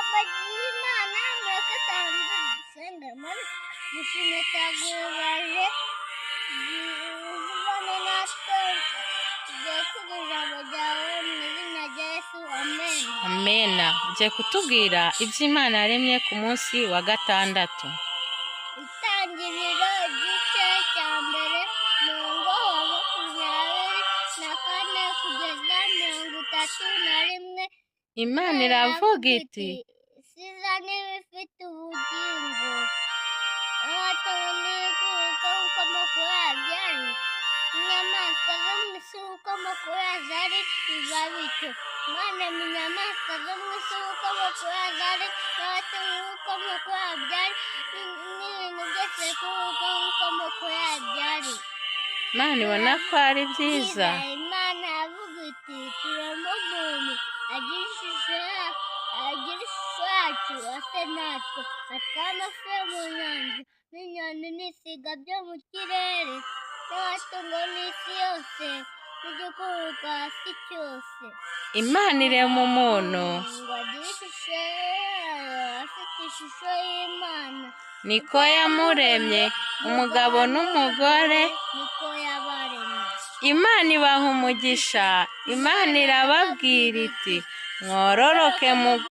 Ijambo ry'Imana, mureke dusenge. Mana, gushimye turaguhimbaje, ubane natwe tugiye kwiga ijambo ryawe mu izina rya Yesu, amen. Amena. Ugiye kutubwira ibyo Imana yaremye ku munsi wa gatandatu. Itangiriro, igice cya 1, murongo wa 24 kugeza 31. Imana iravuga iti: Siza n'ibifite ubugingo, amatungo n'ibiguruka nk'uko amoko yabyo ari, n'inyamaswa zo mu isi nk'uko amoko yazo ari, biba bityo. Imana irema inyamaswa zo mu isi nk'uko amoko yazo ari, n'amatungo nk'uko amoko yabyo ari, n'ibintu byose bikururuka nk'uko amoko yabyo ari. Imana ibona ko ari byiza. Imana yavuga iti: "Tureme umuntu agira ishusho yacu, ase natwe, atware amafi yo mu nyanja n'inyoni n'ibisiga byo mu kirere n'amatungo n'isi yose n'igikururuka hasi cyose." Imana irema umuntu ngo agire ishusho yayo, afite ishusho y'Imana niko yamuremye, umugabo n'umugore niko yabaremye. Imana ibaha umugisha. Imana irababwira iti: "Mwororoke mu